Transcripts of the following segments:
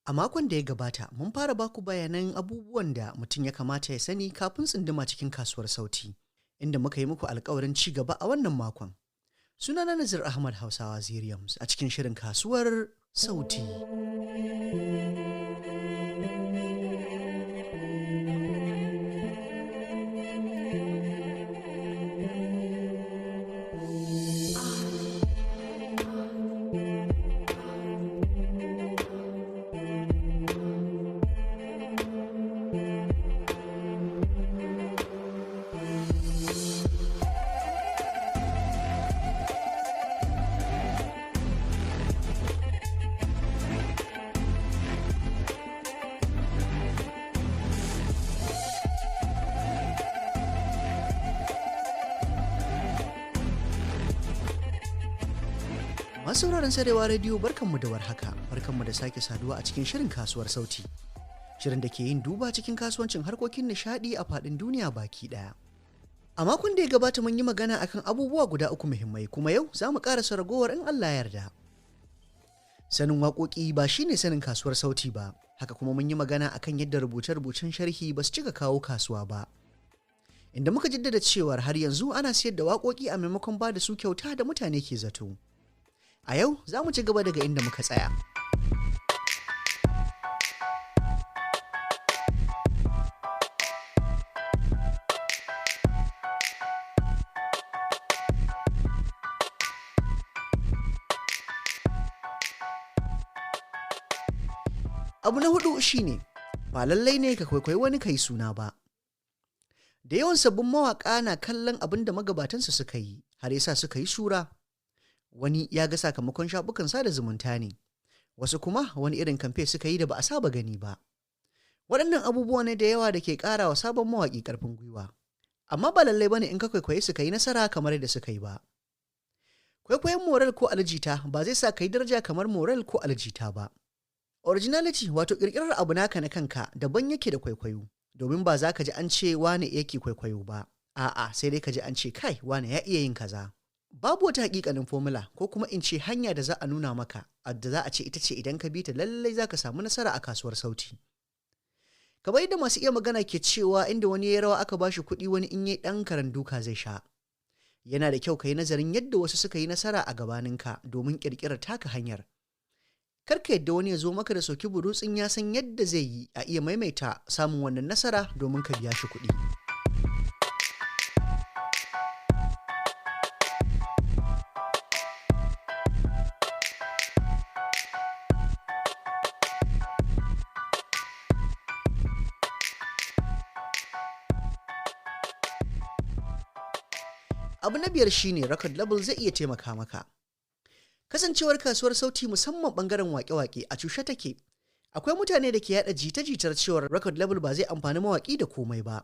A makon da ya gabata, mun fara baku bayanan abubuwan da mutum ya kamata ya sani kafin tsunduma cikin kasuwar sauti, inda muka yi muku alkawarin ci gaba a wannan makon. Sunana Nazir Ahmad Hausawa Ziriyams a cikin shirin kasuwar sauti. Masu sauraron Sarewa Rediyo, barkanmu da warhaka, barkanmu da sake saduwa a cikin shirin kasuwar sauti. Shirin da ke yin duba cikin kasuwancin harkokin nishadi a faɗin duniya baki ɗaya. A makon da ya gabata mun yi magana akan abubuwa guda uku muhimmai, kuma yau za mu ƙarasa ragowar in Allah ya yarda. Sanin waƙoƙi ba shine sanin kasuwar sauti ba, haka kuma mun yi magana akan yadda rubuce-rubucen sharhi ba su cika kawo kasuwa ba. Inda muka jaddada cewar har yanzu ana siyar da waƙoƙi a maimakon ba da su kyauta da mutane ke zato. A yau za mu ci gaba daga inda muka tsaya. Abu na hudu shine ba lallai ne ka kwaikwayi wani kai suna ba. Da yawan sabbin mawaƙa na kallon abin da magabatansu suka yi, har yasa suka yi sura. Wani ya ga sakamakon shafukan sada zumunta ne, wasu kuma wani irin kamfe suka yi da ba a saba gani ba. Waɗannan abubuwa ne da yawa da ke ƙara wa sabon mawaƙi ƙarfin gwiwa. Amma ba lallai bane in ka kwaikwayi suka yi nasara kamar yadda suka yi ba. Kwaikwayon Morel ko Aljita ba zai sa ka yi daraja kamar Morel ko Aljita ba. Originality, wato ƙirƙirar abu naka na kanka, daban yake da kwaikwayo, domin ba za ka ji an ce wane yake kwaikwayo ba. A'a, sai dai ka ji an ce, "Kai, wane ya iya yin kaza." Babu wata hakikanin formula ko kuma in ce hanya da za a nuna maka da za a ce ita ce idan ka bi ta lallai za ka samu nasara a kasuwar sauti. Kamar yadda masu iya magana ke cewa, inda wani ya rawa aka bashi kuɗi, wani in yi ɗan karen duka zai sha. Yana da kyau ka yi nazarin yadda wasu suka yi nasara a gabaninka domin ƙirƙirar taka hanyar. Kar ka yadda wani ya zo maka da soki burutsin ya san yadda zai yi a iya maimaita samun wannan nasara domin ka biya shi kuɗi. Abu na biyar shine record label zai iya taimaka maka. Kasancewar kasuwar sauti, musamman bangaren wake-wake, a cushe take, akwai mutane da ke yada jita-jitar cewar record label ba zai amfani mawaki da komai ba.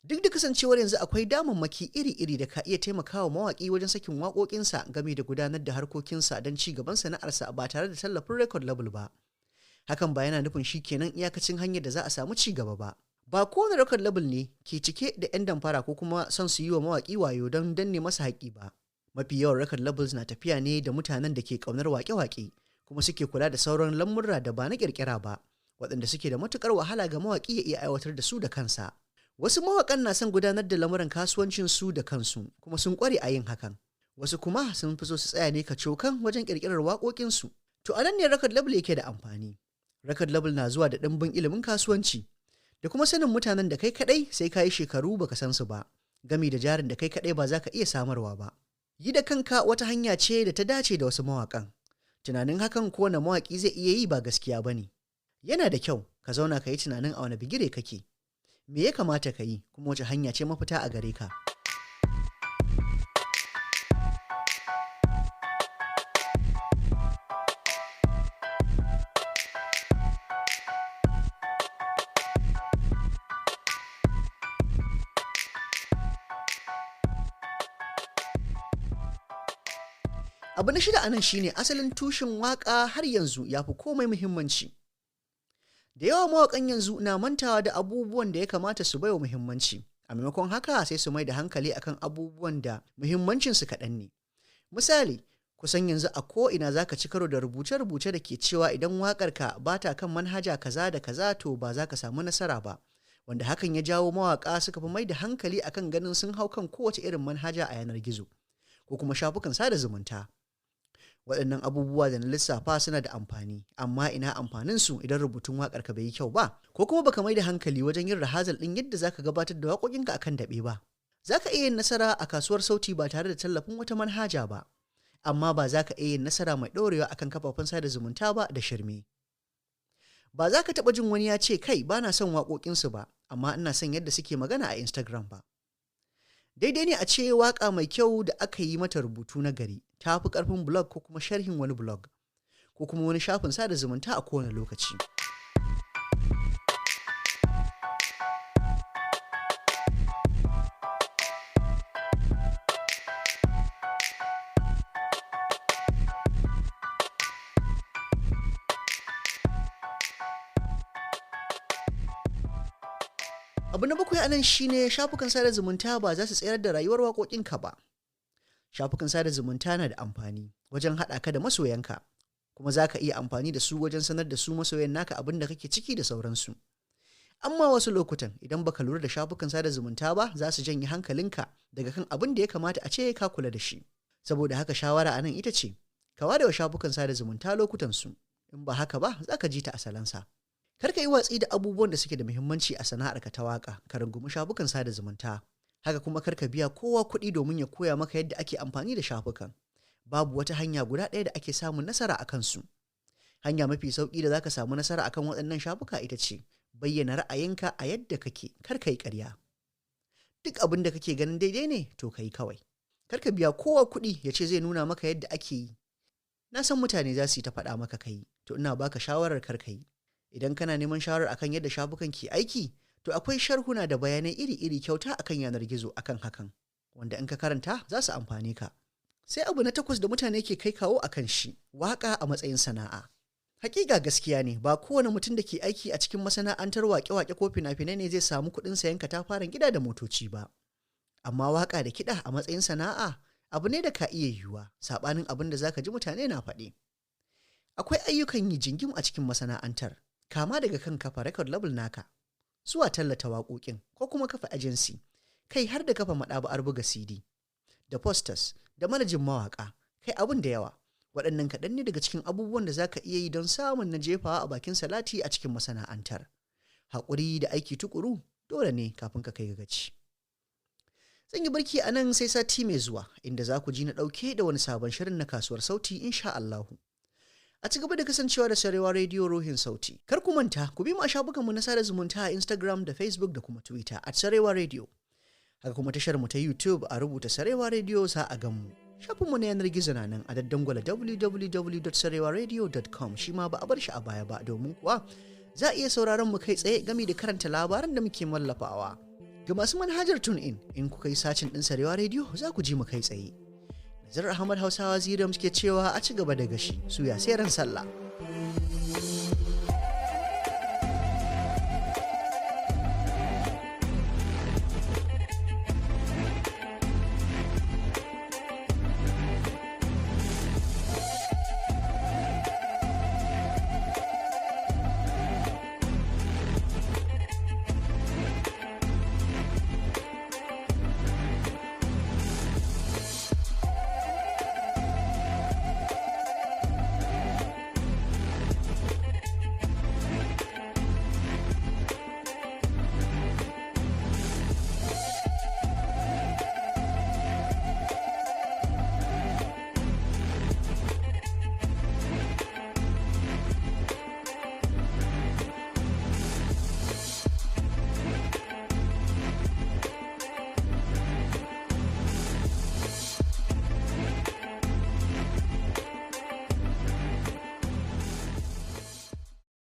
Duk da kasancewar yanzu akwai damammaki iri-iri da ka iya taimakawa mawaki wajen sakin waƙoƙinsa game da gudanar da harkokinsa don ci gaban sana'arsa ba tare da tallafin record label ba, hakan ba yana nufin shi kenan iyakacin hanyar da za a samu ci gaba ba. Ba kowane record label ne ke cike da 'yan damfara ko kuma son su yi wa mawaƙi wayo don danne masa haƙƙi ba. Mafi yawan record labels na tafiya ne da mutanen da ke ƙaunar waƙe-waƙe kuma suke kula da sauran lamurra da ba na ƙirƙira ba, waɗanda suke da matuƙar wahala ga mawaƙi ya iya aiwatar da su da kansa. Wasu mawaƙan na son gudanar da lamuran kasuwancin su da kansu kuma sun ƙware a yin hakan. Wasu kuma sun fi so su tsaya ne kacokan wajen ƙirƙirar waƙoƙinsu. To, a nan ne record label yake da amfani. Record label na zuwa da ɗimbin ilimin kasuwanci da kuma sanin mutanen da kai kadai sai ka yi shekaru baka san su ba, gami da jarin da kai kadai ba za ka iya samarwa ba. Yi da kanka wata hanya ce da ta dace da wasu mawakan. Tunanin hakan kowane mawaki zai iya yi ba gaskiya ba ne. Yana da kyau ka zauna ka yi tunanin a wani bigire kake, me ya kamata ka yi, kuma wace hanya ce mafita a gare ka. Abu na shida anan shine asalin tushen waka har yanzu ya fi komai muhimmanci. Da yawa mawakan yanzu na mantawa da abubuwan da ya kamata su baiwa muhimmanci. A maimakon haka sai su mai da hankali akan abubuwan da muhimmancinsu kaɗan ne. Misali, Kusan yanzu a ko'ina za ka ci karo da rubuce-rubuce da ke cewa idan waƙarka ba ta kan manhaja kaza da kaza, to ba za ka samu nasara ba, wanda hakan ya jawo mawaƙa suka fi mai da hankali akan ganin sun hau kan kowace irin manhaja a yanar gizo ko kuma shafukan sada zumunta. Waɗannan abubuwa da na lissafa suna da amfani, amma ina amfanin su idan rubutun waƙar ka bai yi kyau ba, ko kuma baka mai da hankali wajen yin rahazal ɗin yadda zaka gabatar da waƙoƙinka akan daɓe ba? Zaka iya yin nasara a kasuwar sauti ba tare da tallafin wata manhaja ba, amma ba za ka iya yin nasara mai ɗorewa akan kafafen sada zumunta ba da shirme. Ba za ka taɓa jin wani ya ce, "Kai, ba na son waƙoƙinsu ba, amma ina son yadda suke magana a Instagram" ba. Daidai ne a ce waƙa mai kyau da aka yi mata rubutu na gari ta fi ƙarfin blog ko kuma sharhin wani blog ko kuma wani shafin sada zumunta a kowane lokaci. Abu na bakwai anan shine shafukan sada zumunta ba za su tsayar da rayuwar waƙoƙinka ba. Shafukan sada zumunta na da amfani wajen haɗa ka da masoyanka, kuma za ka iya amfani da su wajen sanar da su masoyan naka abin da kake ciki da sauransu. Amma wasu lokutan, idan baka lura da shafukan sada zumunta ba, za su janye hankalinka daga kan abin da ya kamata a ce ka kula da shi. Saboda haka, shawara anan ita ce, ka ware wa shafukan sada zumunta lokutan su, in ba haka ba za ka ji ta asalansa. Kar ka yi watsi da abubuwan da suke da muhimmanci a sana'arka ta waka ka rungumi shafukan sada zumunta. Haka kuma kar ka biya kowa kuɗi domin ya koya maka yadda ake amfani da shafukan. Babu wata hanya guda ɗaya da ake samun nasara a kansu. Hanya mafi sauƙi da zaka samu nasara akan waɗannan shafuka ita ce bayyana ra'ayinka a yadda kake, kar ka yi ƙarya. Duk abin da kake ganin daidai ne, to ka yi kawai. Kar ka biya kowa kuɗi ya ce zai nuna maka yadda ake yi. Na san mutane za su yi ta faɗa maka kai, to ina baka shawarar kar ka yi. Idan kana neman shawarar akan yadda shafukan ke aiki, to akwai sharhuna da bayanai iri-iri kyauta akan yanar gizo akan hakan, wanda in ka karanta za su amfane ka. Sai abu na takwas da mutane ke kai kawo akan shi, waka a matsayin sana'a. Hakika gaskiya ne, ba kowane mutum da ke aiki a cikin masana'antar wake-wake ko fina-finai ne zai samu kuɗin sayan katafaren gida da motoci ba. Amma waka da kiɗa a matsayin sana'a abu ne da ka iya yiwuwa, saɓanin abin da zaka ji mutane na faɗi. Akwai ayyukan yi jingim a cikin masana'antar, kama daga kan kafa record label naka zuwa tallata waƙoƙin ko kuma kafa agency, kai har da kafa maɗaba'ar buga CD da posters da manajin mawaƙa, kai, abin da yawa. Waɗannan kaɗan ne daga cikin abubuwan da za ka iya yi don samun na jefawa a bakin salati a cikin masana'antar. Haƙuri da aiki tukuru dole ne kafin ka kai ga gaci. Zan yi barki a nan, sai sati mai zuwa inda za ku ji na ɗauke da wani sabon shirin na Kasuwar Sauti, insha Allahu. A ci gaba da kasancewa da Sarewa Radio, ruhin sauti. Kar ku manta ku bi mu a shafukanmu na sada zumunta a Instagram da Facebook da kuma Twitter @SarewaRadio. Haka kuma tashar mu ta YouTube, a rubuta Sarewa Radio za a gan mu. Shafinmu na yanar gizo na nan a daddangwala www.sarewaradio.com, shi ma ba a bar shi a baya ba, domin kuwa za a iya sauraron mu kai tsaye gami da karanta labaran da muke wallafawa. Ga masu manhajar TuneIn, in kuka yi searching ɗin Sarewa Radio za ku ji mu kai tsaye. Nazar Ahmad Hausawa Ziram suke cewa a ci gaba da gashi, suya sai ran sallah.